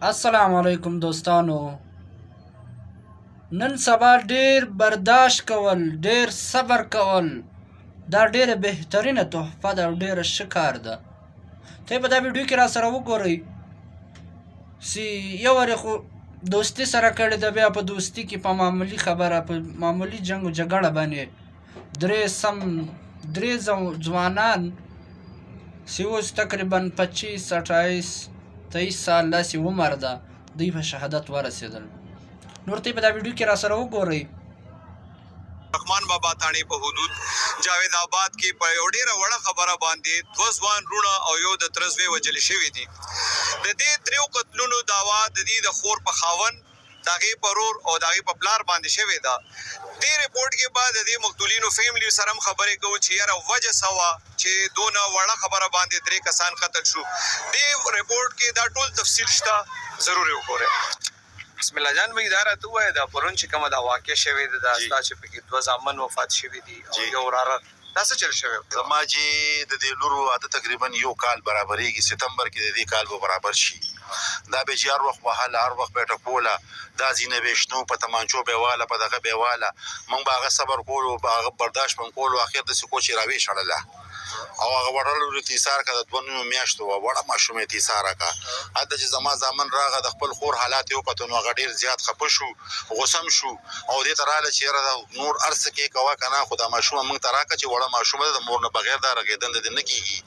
السلام علیکم دوستانو، نن سبا ډیر برداشت کول، ډیر صبر کول دا ډیره بهترینه تحفه ده او ډیره ښه کار ده. ته په دا ویډیو کې را سره وګورئ چې یو وارې خو دوستي سره کړې ده، بیا په دوستي کې په معمولي خبره، په معمولي جنګ و جګړه باندې درې سم درې ځوانان چې اوس تقریبا 25 28 23 سال داسې عمر ده، دوی په شهادت ورسېدل. نور ته په دا ویډیو کې را سره وګورئ. رحمان بابا تاڼې په حدود جاوید آباد کې په یو ډیره وړه خبره باندې دوه ځوان وروڼه او یو د تره زوی وژل شوي دي. د دې دریو قتلونو دعوا د دې د خور په خاوند، د هغې په ورور او د هغې په پلار باندې شوې ده. دې رپورټ کې به د دې مقتولینو فیملی سره هم خبرې کوو چې یاره وجه څه وه چې دونه وړه خبره باندې درې کسان قتل شو. دې رپورټ کې دا ټول تفصیل شته، ضرور یې وګورئ. بسم الله جان بھائی، دا راته ووایه، دا پرون چې کومه دا واقع شوې ده، دا ستا چې پکې دوه زامن وفات شوي دي او یو وراره، دا څه چل شوی؟ زما چې د دې لور واده تقریبا یو کال برابرېږي، ستمبر کې د دې کال به برابر شي. دا به چې هر وخت وهله، هر وخت به ټکوله، دا ځینې به شنو په تمانچو به واله، په دغه به واله، موږ به هغه صبر کولو، به هغه برداشت به کولو. اخر داسې کو چې راویې شړله او هغه وړه لور یې تیسار کړه، د 2.5 میاشتو وه، وړه ماشومه یې تیساره کړه. هلته چې زما زامن راغه، د خپل خور حالات یې وکتل، نو هغه ډېر زیات خفه شو، غوسه هم شو او دې ته راغله چې یاره دا نور هر څه کې کوه که نه، خو دا ماشومه موږ ته راکړه چې وړه ماشومه ده، د مور نه بغیر دا رغېدن د دې نه کېږي،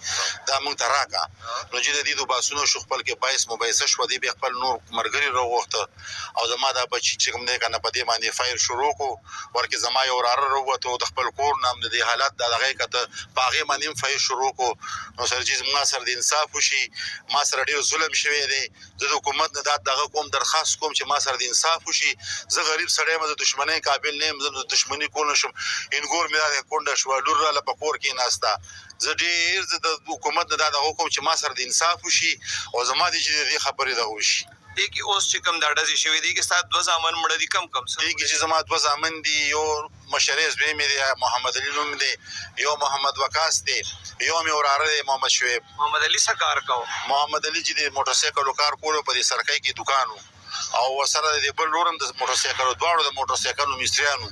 دا موږ ته راکړه. نو چې د دې دوباسونه شو، خپل کې باعث مباحثه شوه، دې بیا خپل نور ملګري راوغوښته او زما دا بچي چې کوم دی که نه، په دې باندې فایر شروع کړو. ورکې زما یو وراره راووتو د خپل کور نه هم، د دې حالت دا دغه یې کته، په هغې باندې هم فایر شروع کړو. نو سر جي زما سره د انصاف وشي، ما سره ډېر ظلم شوی دی. زه د حکومت نه دا دغه کوم، درخواست کوم چې ما سره د انصاف وشي. زه غریب سړی یم، د دښمنۍ قابل نه یم، زه د دښمني کول نه شم. انګور مې راغی، کونډه شوه، لور راله په کور کېناسته. زه ډېر زه د حکومت نه دا دغه کوم چې ما سره د انصاف وشي او زما دې چې د دې خبرې دغه وشي. دې کې اوس چې کوم دا ډزې شوې دي کې ستا دوه زامن مړه دي، کم کم څه؟ دې کې چې زما دوه زامن دي، یو مشری زوی مې دی، محمد علي نوم دی، یو محمد وقاص دی، یو مې وراره دی محمد شعیب. محمد علي څه کار کاوه؟ محمد علي چې د موټرسایکلو کار کولو، په دې سرکۍ کې دوکان و او ورسره د دې بل ورور هم د موټرسایکلو، دواړو د موټرسایکلو مستریان وو.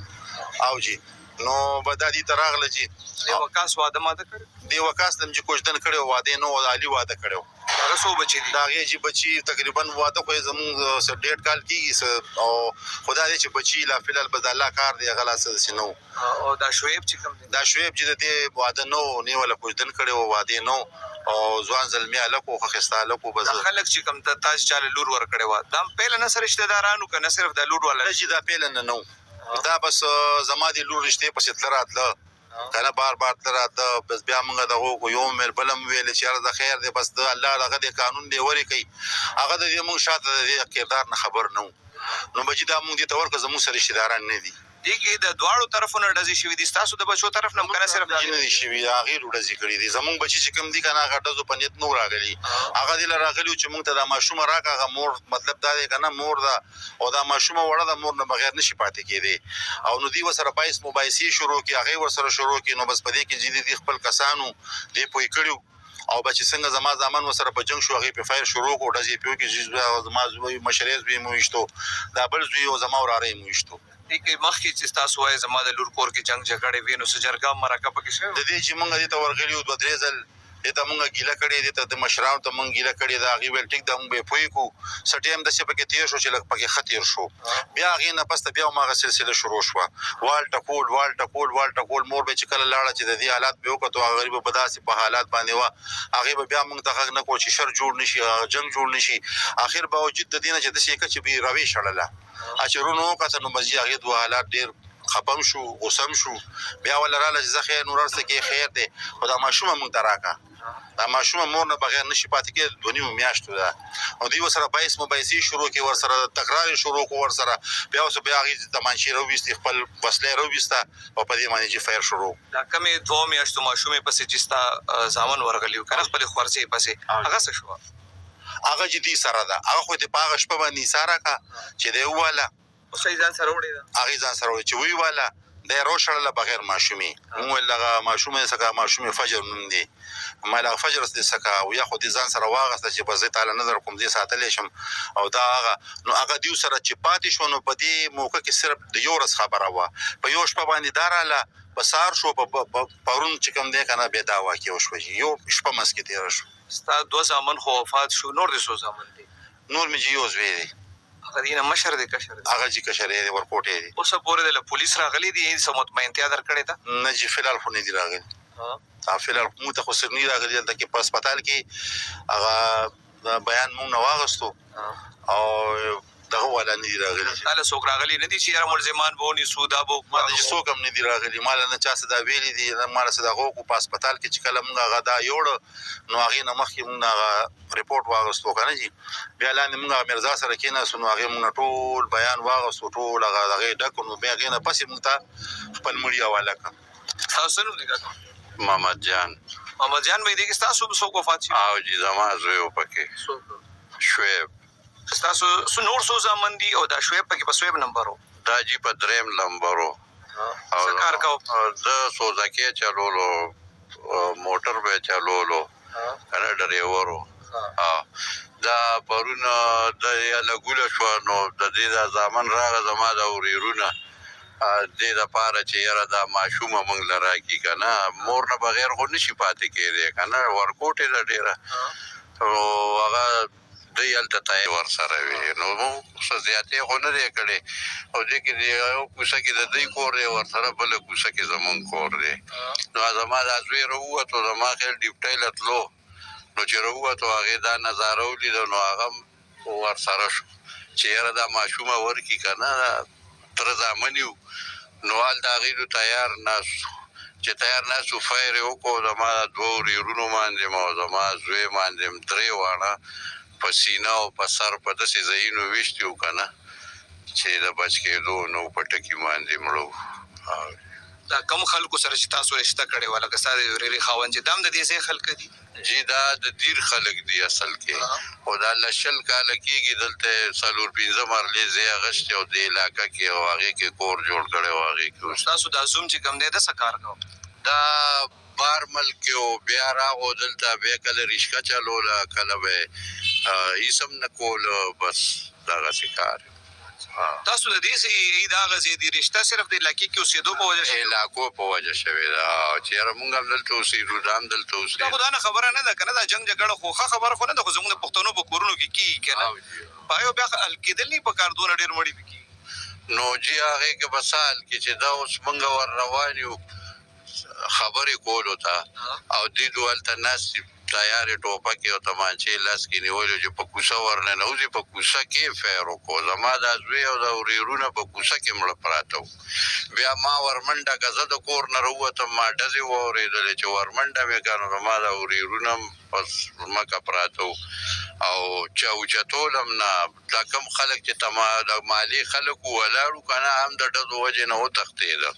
او جي نو به دا دې ته راغله چې دې وقاص واده ماده کړی؟ دې وقاص ته چې کوژدن کړی و، واده یې نه و، د علي واده کړی و. هغه څو بچي دي؟ د هغې چې بچي تقریبا واده خو یې زمونږ څه ډېر کال کېږي څه، او خو دا دی چې بچي لا فی الحال بس د الله کار دی، هغه لا څه داسې نه و. او دا شعیب چې کوم دی؟ دا شعیب چې د دې واده نه و، نه یې وله کوژدن کړی و، واده یې نه و او ځوان زلمی هلک و، ښه ښایسته هلک و. بس دا خلک چې کوم ته تا چې چاله لور ورکړې وه، دا هم پیله نه سره رشته داران وو که نه صرف دا لور والا؟ نه چې دا پیله نه نه و، دا بس زما د لور رشتې پسې تله راتله که نه، بار بار تله راتله. بس بیا موږ دغه وکړو، یو مې بل هم ویل چې یاره د خیر دی، بس د الله دغه دی، قانون دی ورې کوي. هغه د دې موږ شاته د دې کردار نه خبر نه وو. نو بچي دا موږ دې ته ورکړه، زموږ سره رشته داران نه دي. دې کې د دواړو طرفو نه ډزې شوې دي، ستاسو د بچو طرف نه هم که نه صرف د نه دي شوي؟ هغې ډزې کړې دي. زموږ بچي چې کوم دي که نه، هغه ډزو په نیت نه وو راغلي، هغه دې له راغلي وو چې موږ ته دا ماشومه راکړه. هغه مور مطلب دا دی که نه، مور ده او دا ماشومه وړه ده، مور نه بغیر نشي پاتې کېدی. او نو دوی ورسره بحث مباحثې شروع کړې، هغې ورسره شروع کړې. نو بس په دې کې چې دوی خپل کسانو دې پوه کړي او به چې څنګه زما زامن ورسره په جنګ شو، هغې پې فایر شروع کړو، ډزې یې پرې وکړې. زما زوی، مشری زوی مې وویشتو، دا بل زوی او زما وراره یې مې وویشتو. دې کې مخکې چې تاسو وایئ زما د لور کور کې جنګ جګړې وې، نو څه جرګه مرکه پکې شوې؟ د دې چې مونږ دې ته ورغلي یو دوه درې ځل، دې ته مونږ ګیله کړې، دې ته د مشرانو ته مونږ ګیله کړې ده، هغې ویل ټیک ده، مونږ به یې پوه کړو. څه ټایم داسې پکې تېر شو چې لږ پکې ښه تېر شو، بیا هغې نه پس ته بیا هماغه سلسله شروع شوه، وال ټکول، وال ټکول، وال ټکول. مور به چې کله لاړه چې د دې حالات به یې وکتو، هغه غریبه به داسې په حالات باندې وه، هغې به بیا مونږ ته غږ نه کړو چې شر جوړ نه شي، جنګ جوړ نه شي. اخر باوجود د دې نه چې داسې یې کړه چې به یې راویې شړله، چې وروڼو وکتل، نو بس جي هغې دوه حالات ډېر خفه هم شو، غوسه هم شو. بیا وله راله چې زه خیر، نور هر څه کې خیر دی، خو دا ماشومه مونږ ته راکړه، دا ماشومه مور نه بغیر نشي پاتې کېدی، 2.5 میاشتو ده. نو دوی ورسره بحث مباحثې شروع کړې، ورسره تکرار یې شروع کړو ورسره. بیا اوس بیا هغې تمانچې راوویستې، خپل وسله یې راوویسته او په دې باندې چې فایر شروع. دا کومې دوو میاشتو ماشومې پسې چې ستا زامن ورغلي وو که نه، خپلې خورځې پسې، هغه څه شوه؟ هغه چې دوی سره ده، هغه خو دې په هغه شپه باندې ایساره کړه چې دی وواله. اوس یې ځان سره وړې ده؟ هغې ځان سره وړې چې ویې واله. دا یې راوشړله بغیر ماشومې. مونږ ویل دغه ماشومه دې څه کا، ماشومې فجر نوم دی. ما ویل هغه فجر دې څه کا، او یا خو دې ځان سره واغسته چې بس زه تاله نه درکوم، دې ساتلی شم. او دا هغه نو هغه دیو سره چې پاتې شو، نو په دې موقع کې صرف د یو ورځ خبره وه، په یو شپه باندې دا راله، په سهار شو، په پرون چې کوم دی که نه، بیا دا واقع وشوه چې یو شپه منځ کې تېره شو. ستا دوه زامن خو وفات شو، نور دې څو زامن دي؟ نور مې چې یو زوی دی. هغه دې نه مشر دی کشر دی؟ هغه چې کشری دی، ورکوټی دی. اوسه پورې د له پولیس راغلي دي، څه مطمئنتیا درکړې ده؟ نه جي، فی الحال خو نه دي راغلي. فی الحال مونږ ته خو څه نه دي راغلي. دلته کې په هسپتال کې هغه بیان مونږ نه واغستو او دغه والا نه دي راغلي. تا له څوک راغلي نه دي چې یاره ملزمان به ونیسو، دا به ما ته چې څوک هم نه دي راغلي، ما له نه چا څه دا ویلي دي، نه ما له څه دغه وکړو. په هسپتال کې چې کله مونږ هغه دا یوړه، نو هغې نه مخکې مونږ هغه رپورټ واغستو که نه جي، بیا لاندې مونږ هغه مرزا سره کېناستو، نو هغې مونږ نه ټول بیان واغستو، ټول هغه دغه یې ډک، نو بیا هغې نه پس یې مونږ ته خپل مړي حواله کړه. ستاسو څه نوم دی کاکا؟ محمد جان. محمد جان به دې کې ستاسو هم څوک وفات شوي؟ او جي، زما زوی و پکې. څوک؟ شعیب. ستاسو څو نور څو زامن دي؟ او دا شعیب پکې په څویم نمبر و؟ دا جي په دریم نمبر و. څه کار کاوه؟ ده سوزکې چلولو، موټر به یې چلولو که نه، ډریور و. دا پرون د یې لګوله شوه، نو د دې دا زامن راغله زما د ورېرونه دې دپاره چې یاره دا ماشومه موږ له راکړي که نه، مور نه بغیر خو نه شي پاتې کېدی که نه، ورکوټې ده ډېره. نو هغه دوی هلته تایید ورسره وي، نو موږ څه زیاتې خو نه دی کړی. او دې کې د یو کوڅه کې د دوی کور دی ورسره، بله کوڅه کې زموږ کور دی. نو زما دا زوی راووتو، زما خیال ډیوټۍ له تلو، نو چې راووتو هغې دا نظاره ولیده، نو هغه هم ورسره شو چې یاره دا ماشومه ورکړي که نه، دا تره زامن یو. نو هلته هغې نو تیار ناست وو، چې تیار ناست وو، فیر یې وکړو زما د دوو ورېرونو باندې هم او زما زوی باندې هم، درې واړه په سینه او په سر په داسې ځایونو ویشتي وو که نه چې د بچ کېدو نو، په ټکي باندې مړه وو. دا کوم خلکو سره چې تاسو رشته کړې وه، لکه ستا د ورېرې خاوند، چې دا هم د دې ځای خلک دي؟ جی، دا د دیر خلک دي اصل کې، خو دا له 20 کاله کېږي دلته څلور پنځه مرلې ځای اخیستی او دې علاقه کې او هغې کې کور جوړ کړی او هغې کې اوسي. ستاسو دا زوم چې کوم دی، د څه کار کاوه؟ دا بار ملک کې و، بیا راغو دلته، بیا کله ریشکه چلوله، کله به هېڅ هم نه کوله، بس دغسې کار. تاسو د دې ځای دا هغه ځای دي، رشته صرف د علاقې کې اوسېدو په وجه شوې؟ علاقو په وجه شوې ده، چې یاره مونږ هم دلته اوسېدو، دا هم دلته اوسېدو. دا خو دا نه خبره نه ده که نه، دا جنګ جګړه خو ښه خبره خو نه ده، خو زموږ د پښتنو په کورونو کې کېږي که نه، په هغې بیا حل کېدل نه په کار، دونه ډېر مړي پکې. نو جي هغې کې به څه حل کړي چې دا اوس مونږ ور روان یو خبرې کولو ته، او دوی دوه هلته ناست دي، تیارې ټوپکې او تمانچې لاس کې نیولې، چې په کوڅه ورننوځي، په کوڅه کې فیر وکړو. زما دا زوی او دا ورېرونه په کوڅه کې مړه پراته وو. بیا ما ورمنډه که زه د کور نه راووتم، ما ډزې واورېدلې، چې ورمنډه مې کړه نو زما دا ورېرونه هم په ځمکه پراته وو او چا اوچتول هم نه. دا کوم خلک چې د مالې خلک وو ولاړ وو که نه، هم د ډزو وجې نه وتښتېده.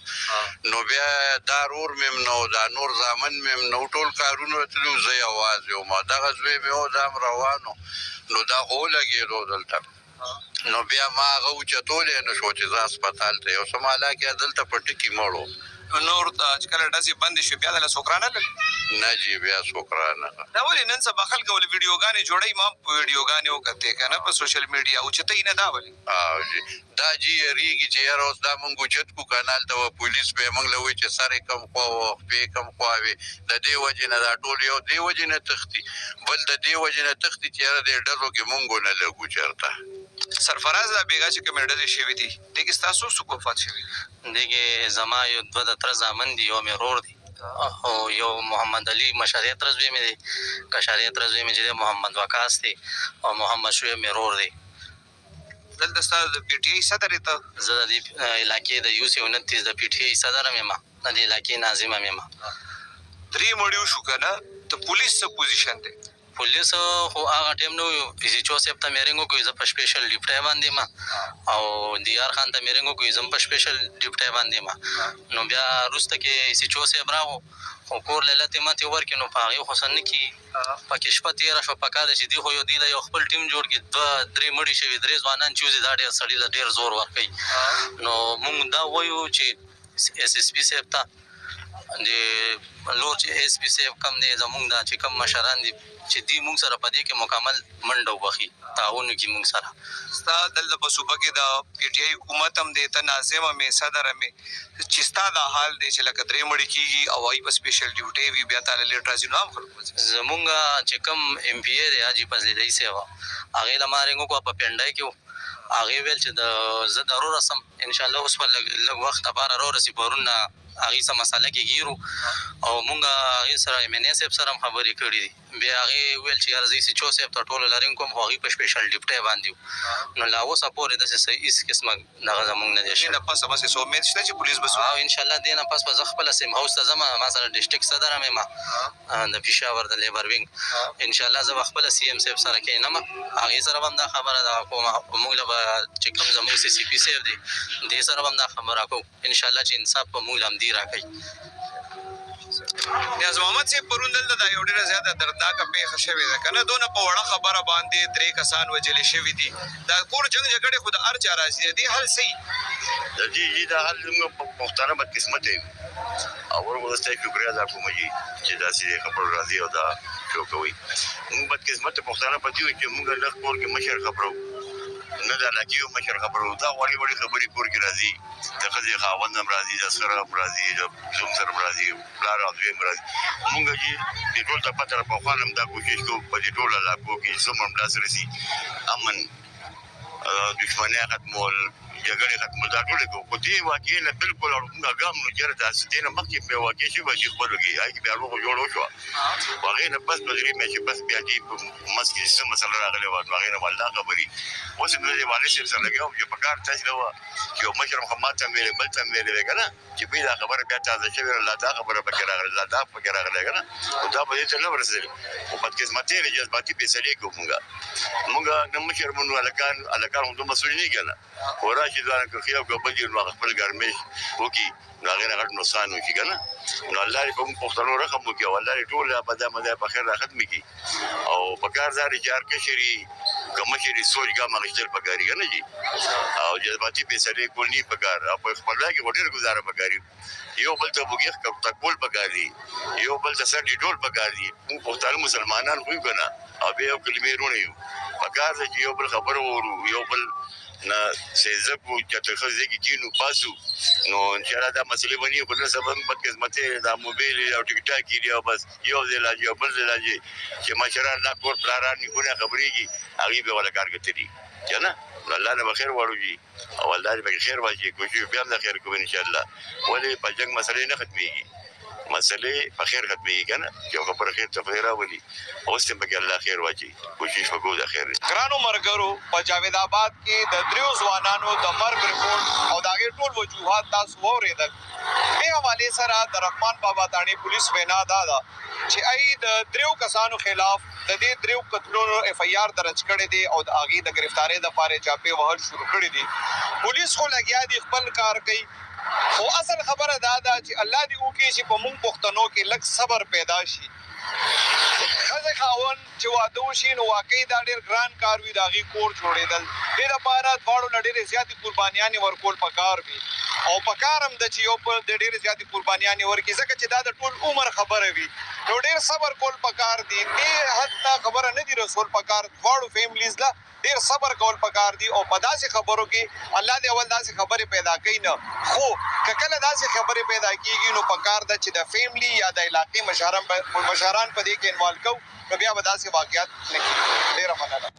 نو بیا دا ورور مې هم نه و، دا نور زامن مې هم نه وو، ټول کارونو ته تللي وو، زه یوازې وم. دغه زوی مې و، دا هم روان و، نو دا خو ولګېدو دلته. نو بیا ما هغه اوچتولی نه شو چې زه هسپتال ته یوسم، حالانکه دلته په ټکي مړ و. نور چې کله ډزې بندې شوې، بیا دله څوک رانغلل؟ نه جي، بیا څوک رانغلل. دا ولې نن سبا خلک ولې ویډیوګانې جوړوي؟ ما هم په ویډیوګانې وکتې که نه په سوشل میډیا، اوچتوي نه، دا ولې؟ جي، دا جي یریږي چې یاره اوس دا مونږ اوچت کړو که نه، هلته به پولیس به مونږ له وایي چې سر یې کوم خوا و، خپې یې کوم خوا وې. د دې وجې نه دا ټول یو دې وجې نه تښتي، بل د دې وجې نه تښتي چې یاره دې ډزو کې مونږ ونه لګو چېرته. سرفراز، دا بېګا چې کومې ډزې شوې دي، دې کې ستاسو څوک وفات شوي دي؟ دې کې زما یو دوه د تره زامن دي، یو مې ورور دی او یو محمد علي مشرې تره زوی مې دی، کشرې تره زوی مې چې دی محمد وقاص دی، او محمد شعیب مې ورور دی. دلته ستا د پي ټي آی صدر یې ته؟ زه د دې علاقې د یو سی 29 د پي ټي آی صدر هم یم، د دې علاقې ناظم هم یم. درې مړي وشو که نه، د پولیس څه پوزیشن دی؟ پولیس خو هغه ټایم نه و، ایس ایچ او صاحب ته مې رنګ وکړ، زه په سپیشل ډیوټۍ باندې یم، او دیار خان ته مې رنګ وکړ، زه هم په سپیشل ډیوټۍ باندې یم. نو بیا وروسته کې ایس ایچ او صاحب راغو، خو کور له لتې متې ورکړې، نو په هغې خو څه نه کېږي. پکې شپه تېره شوه. پکار ده چې دوی خو یو دوی له یو خپل ټیم جوړ کړي. دوه درې مړي شوي، درې ځوانان چې وځي، دا ډېر سړي له ډېر زور ورکوي. نو موږ دا وایو چې ایس ایس پي صاحب ته، د لور چې ایس پي صاحب کوم دی، زمونږ دا چې کوم مشران دي چې دوی مونږ سره په دې کې مکمل منډه وبخښي، تعاون وکړي مونږ سره. ستا دلته په صوبه کې د پي ټي آی حکومت هم دی، ته ناظم هم یې، صدر هم یې، چې ستا دا حال دی چې لکه درې مړي کېږي او هغوی په سپېشل ډیوټۍ وي، بیا تاله لیټ راځي، نو عام خلک به څه؟ زمونږ چې کوم ایم پي اې دی حاجي فضل الهي صاحب، هغې له ما رنګ وکړو، په پنډۍ کې و، هغې ویل چې د زه در ورسم انشاءالله، اوس به لږ لږ وخت لپاره راورسي. پرون نه هغې څه مسله کې ګیر وو او مونږ هغې سره ایم این اې صاحب سره هم خبرې کړې دي. بیا هغې وویل چې یاره زه ایس ایچ او صاحب ته ټولو له رنګ کوم، خو هغوی په سپېشل ډیوټۍ باندې وو، نو لا اوسه پورې داسې څه هېڅ قسمه دغه زمونږ نه دی دې شوی. نه پس به څه امید شته چې پولیس به څه او انشاءالله دې نه پس به زه خپله سیم هاوس ته ځم، ما سره ډسټرکټ صدر هم یم د پېښور د لیبر وینګ، انشاءالله زه به خپله سی ایم صاحب سره کښېنم، هغې سره به هم دا خبره دغه کوم، موږ له به چې کوم زمونږ سی سی پي صاحب دی، دې سره به هم دا خبره کوو انشاءالله چې انصاف به موږ له همدې راکوي. نیاز محمد صاحب، پرون دلته دا یو ډېره زیاته دردناکه پېښه شوې ده که نه؟ دونه په وړه خبره باندې درې کسان وژل شوي دي. دا کور جنګ جګړې خو د هر چا راځي، د دې حل څه وي؟ د دې جی دا حل زموږ پښتانه بدقسمته یو او ورته ستاسو شکریه ادا کوم جی چې داسې خبرو راځي او دا شو کوي. موږ بدقسمته پښتانه په دې یو چې موږ نه کور کې مشر خبرو، نه د علاقې یو مشر خبرو. دا وړې وړې خبرې کور کې راځي، د ښځې خاوند هم راځي، د سره هم راځي، د زوم سره هم راځي، پلار او زوی هم راځي. مونږ چې د ټول ته پته ده، پخوا هم دا کوشش کوو په دې ټولو علاقو کې څومره هم لاس رسي امن، دښمنۍ ختمول، جګړې ختمول، دا ټول کوو، خو دې واقعې نه بالکل موږ ګام نو چېرې داسې دې نه مخکې په واقع شوې چې خپلو کې هغې کې بیا روغه جوړه وشوه، خو هغې نه پس په درې میاشتې پس بیا دې په منځ کې څه مسله راغلې وه، نو هغې نه به الله خبري. اوس هم زه د والي صاحب سره لګیا وم چې په کار تاسې له وه چې یو مشر هم ما ته هم ویلې، بل ته هم ویلې وی که نه، چې بیا دا خبره بیا تازه شوې، الله دا خبره پکې راغلې، الله دا پکې راغلې که نه، خو دا به دې ته نه ورسېدل. خو بدقسمتۍ دی جذباتي فیصلې کوو مونږ. مونږ نه مشر، مونږ هلکان، هلکان خو دومره سوچ نه که نه، خو راشي ځان که ښه او که بد وي، نو هغه خپل ګرمېش وکړي، نو هغې نه غټ نقصان وکړي که نه. نو الله دې په موږ پښتنو رحم وکړي او الله دې ټول بده مده په خیر را ختمې کړي. او په کار دا دی چې هر کشري که مشري سوچ ګام اخیستل پکاري که نه جي، او جذباتي فیصلې کول نه پکار. او په خپلوۍ کې خو ډېره ګزاره پکاري، یو بل ته بوږې ټکول پکار دي، یو بل ته سر ټیټول پکار دي. موږ پښتانه مسلمانان خو یو که نه، او بیا یو کلمې وروڼه یو. پکار ده چې یو بل خبره واورو، یو بل نه څه زده کړو، چې ته ښه ځای کې کښېنو پاسو، نو انشاءالله دا مسلې به نه وي. خو نن سبا موږ بدقسمتۍ دا موبایل او ټیک ټاک دي او بس یو ځای لا ځي او بل ځای لا ځي، چې مشران لا کور پلاران نیکونه خبرېږي، هغوی بیا ولا کار کتلي که نه. نو الله نه به خیر غواړو جي او الله دې پکې خیر واچوي. کوشش بیا هم د خیر کوو انشاءالله. ولې په جنګ مسلې نه ختمېږي، مسلې په خیر ختمېږي که نه، چې یو خبره خیر ته خدای راولي. اوس هم پکې الله خیر واچوي، کوشش وکړو د خیر. ګرانو مرګرو، په جاوید آباد کې د دریو ځوانانو د مرګ رپورټ او د هغې ټول وجوهات تاسو واورېدل. دې حوالې سره د رحمان بابا تاڼې پولیس وینا دا ده چې ای د دریو کسانو خلاف د دې دریو قتلونو اف آی آر درج کړی دی او د هغې د ګرفتارۍ دپاره یې چاپې وهل شروع کړي دي. پولیس خو لګیا دي خپل کار کوي، خو اصل خبره دا ده چې الله دې وکړي چې په موږ پښتنو کې لږ صبر پیدا شي. ښځې خاوند چې واده وشي نو واقعي دا ډېر ګران کار وي د هغې کور جوړېدل، دې لپاره دواړو له ډېرې زیاتې قربانیانې ورکول پکار وي او پکار هم ده چې یو بل د ډېرې زیاتې قربانیانې ورکړي، ځکه چې دا د ټول عمر خبره وي، نو ډېر صبر کول پکار دي. دې حد ته خبره نه دي رسول پکار، دواړو فیملیز له ډېر صبر کول پکار دي. او په داسې خبرو کې الله دې اول داسې خبرې پیدا کوي نه، خو که کله داسې خبرې پیدا کیږي نو پکار ده چې د فیملی یا د علاقې مشران په دې کې انوالو کو، نو بیا به داسې واقعات نه کیږي. ډېره مننه.